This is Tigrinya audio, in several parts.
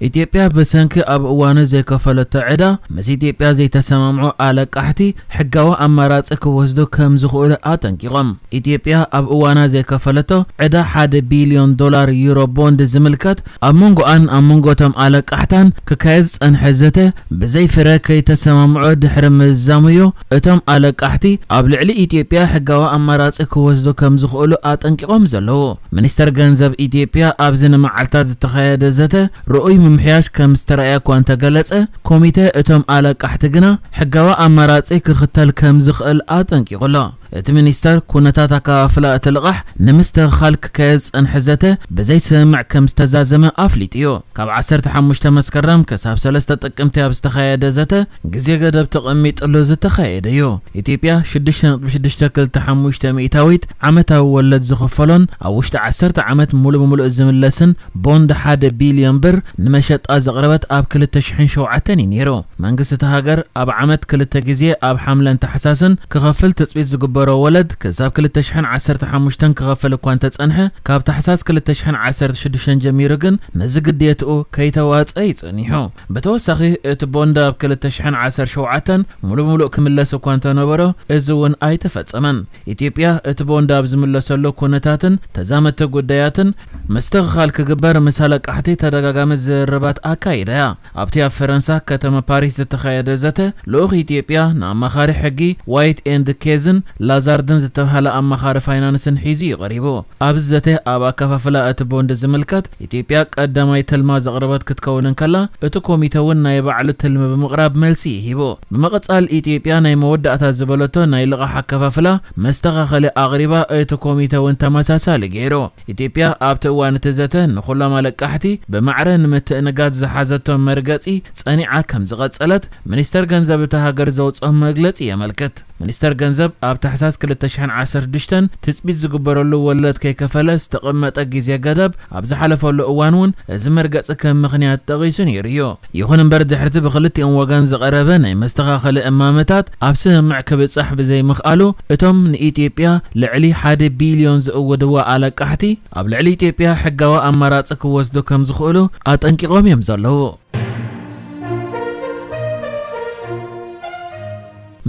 ኢትዮጵያ ብሰንኪ ኣብ እዋኑ ዘይከፈለቶ ዕዳ ምስ ኢትዮጵያ ዘይተሰማምዑ ኣለቃሕቲ ሕጋዊ ኣማራጺ ክወስዱ ከም ዝኽእሉ ኣጠንቂቖም። ኢትዮጵያ ኣብ እዋና ዘይከፈለቶ ዕዳ ሓደ ቢልዮን ዶላር ዩሮ ቦንድ ዝምልከት ኣብ መንጎኣን ኣብ መንጎ እቶም ኣለቃሕታን ክካየድ ዝጸንሐ ዘተ ብዘይ ፍረ ከይተሰማምዑ ድሕሪ ምዝዛሙዮ እቶም ኣለቃሕቲ ኣብ ልዕሊ ኢትዮጵያ ሕጋዊ ኣማራጺ ክወስዱ ከም ዝኽእሉ ኣጠንቂቖም ዘለዉ። ሚኒስተር ገንዘብ ኢትዮጵያ ኣብዚ ንመዓልታት ዝተኻየደ ዘተ ርኡይ ምምሕያሽ ከም ዝተረኣየ እኳ እንተገለጸ፣ ኮሚተ እቶም ኣለቃሕቲ ግና ሕጋዊ ኣማራጺ ክኽተል ከም ዝኽእል ኣጠንቂቑ ኣሎ። እቲ ሚኒስተር ኩነታት ኣከፋፍላ እቲ ልቓሕ ንምስትኽኻል ክካየድ ዝጸንሐ ዘተ ብዘይ ስምምዕ ከም ዝተዛዘመ ኣፍሊጡ እዩ። ካብ ዓሰርተ ሓሙሽተ መስከረም ክሳብ ሰለስተ ጥቅምቲ ኣብ ዝተኻየደ ዘተ ግዜ ገደብ ተቐሚጥሉ ዝተኻየደ እዩ። ኢትዮጵያ ሽዱሽተ ነጥቢ ሽዱሽተ ክልተ ሓሙሽተ ሚእታዊት ዓመታዊ ወለድ ዝኽፈሎን ኣብ ውሽጢ ዓሰርተ ዓመት ሙሉእ ብምሉእ ዝምለስን ቦንድ ሓደ ቢልዮን ብር ንመሸጣ ዘቕረበት ኣብ ክልተ ሽሕን ሸውዓተን እዩ ነይሩ። መንግስቲ እቲ ሃገር ኣብ ዓመት ክልተ ግዜ ኣብ ሓምለን ታሕሳስን ክኸፍል ትጽቢት ዝግበሮ ወለድ ክሳብ ክልተ ሽሕን ዓሰርተ ሓሙሽተን ክኸፍል እኳ እንተጸንሐ፣ ካብ ታሕሳስ ክልተ ሽሕን ዓሰርተ ሽዱሽተን ጀሚሩ ግን ነዚ ግዴትኡ ከይተዋጸ እዩ ጸኒሑ። ብተወሳኺ እቲ ቦንድ ኣብ ክልተ ሽሕን ዓሰርተ ሸውዓተን ሙሉእ ሙሉእ ክምለስ እኳ እንተነበሮ፣ እዚ እውን ኣይተፈጸመን። ኢትዮጵያ እቲ ቦንድ ኣብ ዝምለሰሉ ኩነታትን ተዛመድቲ ጉዳያትን ምስትኽኻል ክግበር ምስ ኣለቃሕቲ ተደጋጋሚ ዝርርባት ኣካይዳ እያ። ኣብቲ ኣብ ፈረንሳ ከተማ ፓሪስ ዝተኻየደ ዘተ፣ ልኡኽ ኢትዮጵያ ንኣማኻሪ ሕጊ ዋይት ኤንድ ኬዝን ላዛርድን ዝተባህለ ኣማኻሪ ፋይናንስን ሒዙ እዩ ቀሪቡ። ኣብዚ ዘተ ኣብ ኣከፋፍላ እቲ ቦንድ ዝምልከት ኢትዮጵያ ቀዳማይ ትልማ ዘቕረበት ክትከውን እንከላ፣ እቲ ኮሚተ እውን ናይ ባዕሉ ትልሚ ብምቕራብ መልሲ ይሂቡ። ብምቕጻል ኢትዮጵያ ናይ መወዳእታ ዝበለቶ ናይ ልቓሕ ኣከፋፍላ መስተኻኸሊ ኣቕሪባ፣ እቲ ኮሚተ እውን ተመሳሳሊ ገይሩ። ኢትዮጵያ ኣብቲ እዋን እቲ ዘተ ንኹሎም ኣለቃሕቲ ብማዕረ ንምትእንጋድ ዝሓዘቶ መርገጺ ጸኒዓ ከም ዝቐጸለት ሚኒስተር ገንዘብ እታ ሃገር ዘውጽኦ መግለጺ የመልክት። ሚኒስተር ገንዘብ ኣብ ታሕሳስ ክልተ ሽሕን ዓሰርተ ሽዱሽተን ትጽቢት ዝግበረሉ ወለድ ከይከፈለ ዝተቐመጠ ግዜ ገደብ ኣብ ዝሓለፈሉ እዋን እውን እዚ መርገጺ ከም ምኽንያት ጠቒሱ ነይሩ እዩ። ይኹን እምበር ድሕርቲ ብክልቲኦም ወገን ዝቐረበ ናይ መስተኻኸሊ እማመታት ኣብ ስምምዕ ክብጻሕ ብዘይምኽኣሉ እቶም ንኢትዮጵያ ልዕሊ ሓደ ቢልዮን ዝእውድዋ ኣለቃሕቲ ኣብ ልዕሊ ኢትዮጵያ ሕጋዊ ኣማራጺ ክወስዱ ከም ዝኽእሉ ኣጠንቂቖም እዮም ዘለዉ።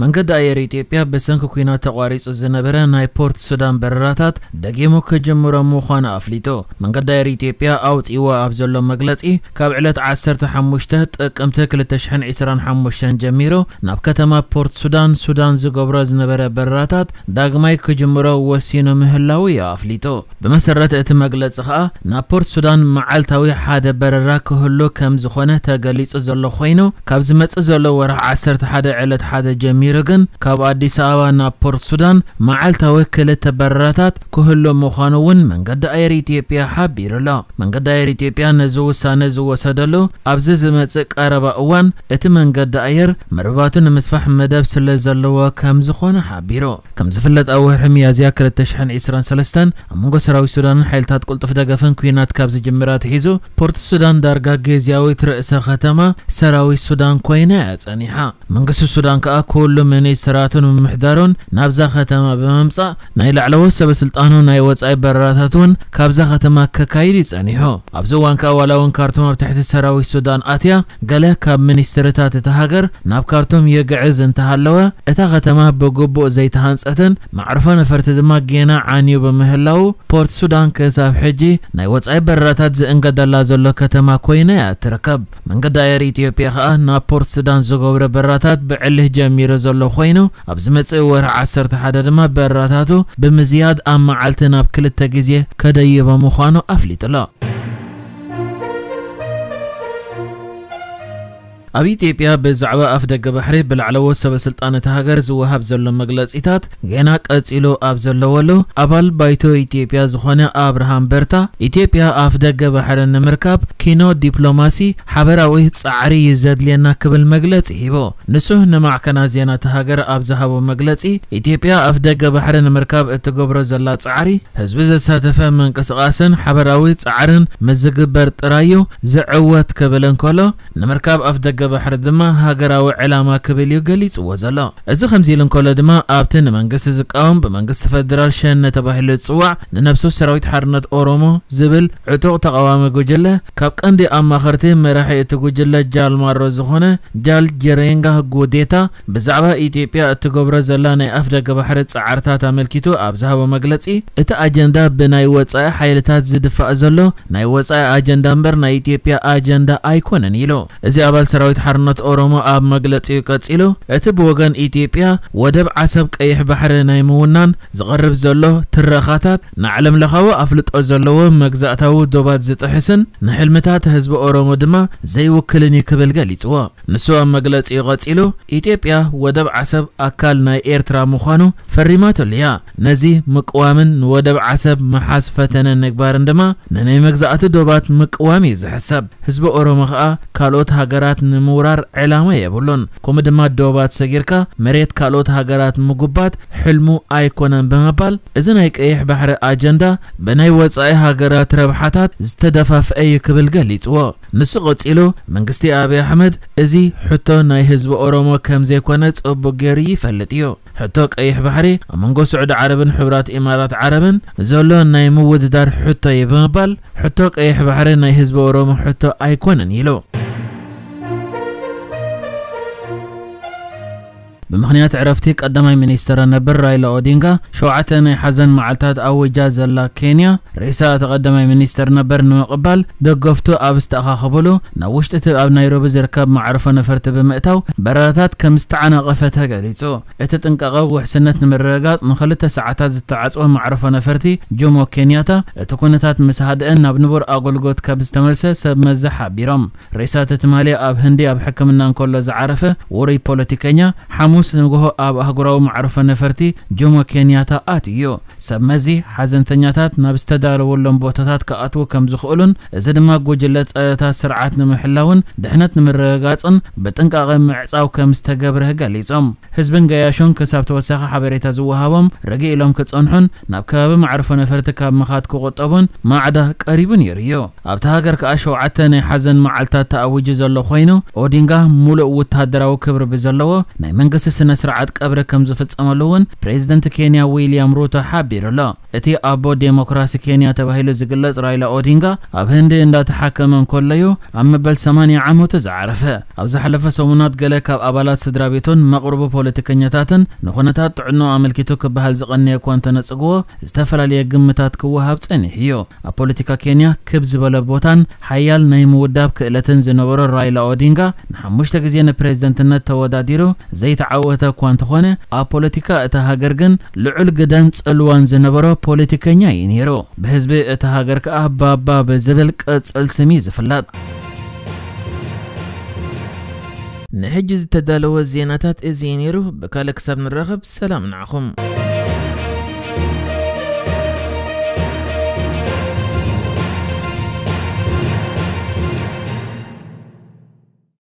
መንገዲ ኣየር ኢትዮጵያ ብሰንኪ ኲናት ተቋሪጹ ዝነበረ ናይ ፖርት ሱዳን በረራታት ደጊሙ ክጅምሮ ምዃኑ ኣፍሊጡ። መንገዲ ኣየር ኢትዮጵያ ኣውጺእዎ ኣብ ዘሎ መግለጺ፣ ካብ ዕለት ዓሰርተ ሓሙሽተ ጥቅምቲ ክልተ ሽሕን ዕስራን ሓሙሽተን ጀሚሩ ናብ ከተማ ፖርት ሱዳን፣ ሱዳን ዝገብሮ ዝነበረ በረራታት ዳግማይ ክጅምሮ ወሲኑ ምህላዉ እዩ ኣፍሊጡ። ብመሰረት እቲ መግለጺ ከኣ፣ ናብ ፖርት ሱዳን መዓልታዊ ሓደ በረራ ክህሉ ከም ዝኾነ ተገሊጹ ዘሎ ኮይኑ፣ ካብ ዝመጽእ ዘሎ ወርሒ ዓሰርተ ሓደ ዕለት ሓደ ጀሚሩ ግን፣ ካብ ኣዲስ ኣበባ ናብ ፖርት ሱዳን መዓልታዊ ክልተ በረራታት ክህሉ ምዃኑ እውን መንገዲ ኣየር ኢትዮጵያ ሓቢሩ ኣሎ። መንገዲ ኣየር ኢትዮጵያ ነዚ ውሳነ ዝወሰደሉ ኣብዚ ዝመጽእ ቀረባ እዋን፣ እቲ መንገዲ ኣየር መርባቱ ንምስፋሕ መደብ ስለ ዘለዎ ከም ዝኾነ ሓቢሩ። ከም ዝፍለጥ፣ ኣብ ወርሒ ሚያዝያ ክልተ ሽሕን ዕስራን ሰለስተን ኣብ መንጎ ሰራዊት ሱዳንን ሓይልታት ቅልጡፍ ደገፍን ኲናት ካብ ዝጅምር ኣትሒዙ፣ ፖርት ሱዳን ዳርጋ ግዝያዊት ርእሰ ከተማ ሰራዊት ሱዳን ኮይና እያ ጸኒሓ። መንግስቲ ሱዳን ከኣ ኩሉ ሚኒስትራቱን ምምሕዳሩን ናብዛ ከተማ ብምምጻእ፣ ናይ ላዕለዎት ሰበ ስልጣኑ ናይ ወጻኢ በረራታት እውን ካብዛ ከተማ ከካይድ እዩ ጸኒሑ። ኣብዚ እዋን ከኣ ዋላ እውን ካርቱም ኣብ ትሕቲ ሰራዊት ሱዳን ኣትያ፣ ገለ ካብ ሚኒስትርታት እታ ሃገር ናብ ካርቱም ይግዕዝ እንተሃለወ፣ እታ ከተማ ብግቡእ ዘይተሃንጸትን መዕርፎ ነፈርቲ ድማ ጌና ዓንዩ ብምህላዉ፣ ፖርት ሱዳን ክሳብ ሕጂ ናይ ወጻኢ በረራታት ዝእንገደላ ዘሎ ከተማ ኮይና እያ እትርከብ። መንገዲ ኣየር ኢትዮጵያ ከኣ ናብ ፖርት ሱዳን ዝገብሮ በረራታት ብዕሊህ ጀሚሩ ዘሎ ኮይኑ፣ ኣብ ዝመጽእ ወርሒ ዓሰርተ ሓደ ድማ በረራታቱ ብምዝያድ ኣብ መዓልቲ ናብ ክልተ ግዜ ከደይቦ ምዃኑ ኣፍሊጡ ኣሎ። ኣብ ኢትዮጵያ ብዛዕባ ኣፍ ደገ ባሕሪ ብላዕለዎት ሰበ ስልጣን እታ ሃገር ዝወሃብ ዘሎ መግለጺታት ገና ቀጺሉ ኣብ ዘለወሉ፣ ኣባል ባይቶ ኢትዮጵያ ዝኾነ ኣብርሃም በርታ፣ ኢትዮጵያ ኣፍ ደገ ባሕሪ ንምርካብ ኪኖ ዲፕሎማሲ ሓበራዊ ጻዕሪ እዩ ዘድልየና ክብል መግለጺ ሂቡ። ንሱ ንማዕከናት ዜና እታ ሃገር ኣብ ዝሃቦ መግለጺ፣ ኢትዮጵያ ኣፍ ደገ ባሕሪ ንምርካብ እትገብሮ ዘላ ጻዕሪ ህዝቢ ዘሳተፈ ምንቅስቓስን ሓበራዊ ጻዕርን ምስ ዝግበር ጥራይ እዩ ዝዕወት ክብል እንከሎ፣ ንምርካብ ኣፍ ደገ ባሕሪ ድማ ሃገራዊ ዕላማ ክብል እዩ ገሊጽዎ ዘሎ። እዚ ከምዚ ኢሉ እንከሎ ድማ ኣብቲ ንመንግስቲ ዝቃወም ብመንግስቲ ፈደራል ሸነ ተባሂሉ ዝጽዋዕ ንነብሱ ሰራዊት ሓርነት ኦሮሞ ዝብል ዕጡቕ ተቓዋሚ ጉጅለ ካብ ቀንዲ ኣማኸርቲ መራሒ እቲ ጉጅለ ጃል ማሮ ዝኾነ ጃል ጀሬንጋ ጉዴታ ብዛዕባ ኢትዮጵያ እትገብሮ ዘላ ናይ ኣፍደገ ባሕሪ ጻዕርታት ኣመልኪቱ ኣብ ዝሃቦ መግለጺ፣ እቲ ኣጀንዳ ብናይ ወጻኢ ሓይልታት ዝድፋእ ዘሎ ናይ ወጻኢ ኣጀንዳ እምበር ናይ ኢትዮጵያ ኣጀንዳ ኣይኮነን ኢሉ። እዚ ኣባል ሰራዊት ሓርነት ኦሮሞ ኣብ መግለጺኡ ቀጺሉ፣ እቲ ብወገን ኢትዮጵያ ወደብ ዓሰብ ቀይሕ ባሕሪ ናይ ምውናን ዝቐርብ ዘሎ ትረኻታት ንዓለም ለኻዊ ኣፍልጦ ዘለዎ መግዛእታዊ ዶባት ዝጥሕስን ንሕልምታት ህዝቢ ኦሮሞ ድማ ዘይውክልን እዩ ክብል ገሊጽዎ። ንሱ ኣብ መግለጺኡ ቀጺሉ፣ ኢትዮጵያ ወደብ ዓሰብ ኣካል ናይ ኤርትራ ምዃኑ ፈሪማትሉ እያ። ነዚ ምቅዋምን ንወደብ ዓሰብ ምሓዝ ፈተነ ምግባርን ድማ ንናይ መግዛእቲ ዶባት ምቅዋም እዩ ዝሕሰብ። ህዝቢ ኦሮሞ ኸኣ ካልኦት ሃገራት ንምውራር ዕላማ የብሉን። ከምኡ ድማ ዶባት ሰጊርካ መሬት ካልኦት ሃገራት ምጉባት ሕልሙ ኣይኮነን ብምባል፣ እዚ ናይ ቀይሕ ባሕሪ ኣጀንዳ ብናይ ወጻኢ ሃገራት ረብሓታት ዝተደፋፍአ እዩ ክብል ገሊጽዎ። ንሱ ቀጺሉ፣ መንግስቲ ኣብይ ኣሕመድ እዚ ሕቶ ናይ ህዝቢ ኦሮሞ ከም ዘይኮነ ጽቡቕ ገይሩ ይፈልጥ እዩ። ሕቶ ቀይሕ ባሕሪ ኣብ መንጎ ስዑዲ ዓረብን ሕቡራት ኢማራት ዓረብን ዘሎ ናይ ምውድዳር ሕቶ እዩ ብምባል፣ ሕቶ ቀይሕ ባሕሪ ናይ ህዝቢ ኦሮሞ ሕቶ ኣይኮነን ኢሉ። ብምኽንያት ዕረፍቲ ቀዳማይ ሚኒስትር ነበር ራይላ ኦዲንጋ ሸውዓተ ናይ ሓዘን መዓልታት ኣዊጃ ዘላ ኬንያ፣ ሬሳ እቲ ቀዳማይ ሚኒስትር ነበር ንምቕባል ደገፍቱ ኣብ ዝተኣኻኸብሉ ናብ ውሽጢ እቲ ኣብ ናይሮቢ ዝርከብ መዕርፎ ነፈርቲ ብምእታው በረራታት ከም ዝተዓናቐፈ ተገሊጹ። እቲ ጥንቃቐ ውሕስነት ንምርግጋጽ ንኽልተ ሰዓታት ዝተዓጽወ መዕርፎ ነፈርቲ ጆሞ ኬንያታ፣ እቲ ኩነታት ምስ ሃድአን ናብ ንቡር ኣገልግሎት ከም ዝተመልሰ ሰብ መዚ ሓቢሮም። ሬሳ እቲ ትማሊ ኣብ ህንዲ ኣብ ሕክምና እንከሎ ዝዓረፈ ውሩይ ፖለቲከኛ፣ ሓሙስ ንግሆ ኣብ ኣህጉራዊ መዕርፎ ነፈርቲ ጆሞ ኬንያታ ኣትዩ። ሰብ መዚ ሓዘንተኛታት ናብ ዝተዳለወሎም ቦታታት ክኣትዉ ከም ዝኽእሉን፣ እዚ ድማ ጉጅለ ጸጥታ ስርዓት ንምሕላውን ድሕነት ንምርግጋጽን ብጥንቃቐ ምዕጻው ከም ዝተገብረ ገሊጾም። ህዝብን ገያሾን ክሳብ ተወሳኺ ሓበሬታ ዝወሃቦም ርግእ ኢሎም ክጸንሑን ናብ ከባቢ መዕርፎ ነፈርቲ ካብ ምኻድ ክቑጠቡን ማዕዳ ቀሪቡ ነይሩ እዩ። ኣብታ ሃገር ከኣ ሸውዓተ ናይ ሓዘን መዓልታት ተኣዊጁ ዘሎ ኮይኑ፣ ኦዲንጋ ሙሉእ ወታደራዊ ክብሪ ብዘለዎ ናይ መንግስቲ ስነ ስርዓት ቀብሪ ከም ዝፍጸመሉ እውን ፕሬዚደንት ኬንያ ዊልያም ሩቶ ሓቢሩ ኣሎ። እቲ ኣቦ ዴሞክራሲ ኬንያ ተባሂሉ ዝግለጽ ራይላ ኦዲንጋ ኣብ ህንዲ እንዳተሓከመ እንከሎ እዩ ኣብ መበል ሰማንያ ዓመቱ ዝዓረፈ። ኣብ ዝሓለፈ ሰሙናት ገለ ካብ ኣባላት ስድራ ቤቱን መቕርቡ ፖለቲከኛታትን ንኹነታት ጥዕንኡ ኣመልኪቱ ክበሃል ዝቐነየ እኳ እንተነጽግዎ፣ ዝተፈላለየ ግምታት ክወሃብ ጸኒሑ እዩ። ኣብ ፖለቲካ ኬንያ ክብ ዝበለ ቦታን ሓያል ናይ ምውዳብ ክእለትን ዝነበሮ ራይላ ኦዲንጋ ንሓሙሽተ ግዜ ንፕሬዝደንትነት ተወዳዲሩ ዘይተዓወተ እኳ እንተኾነ፣ ኣብ ፖለቲካ እታ ሃገር ግን ልዑል ግደን ጽልዋን ዝነበሮ ፖለቲከኛ እዩ ነይሩ። ብህዝቢ እታ ሃገር ከኣ ባባ ብዝብል ቅጽል ስም እዩ ዝፍለጥ። ንሕጂ ዝተዳለወ ዜናታት እዚ እዩ ነይሩ። ብካልእ ክሳብ ንራኸብ ሰላም ንዓኹም።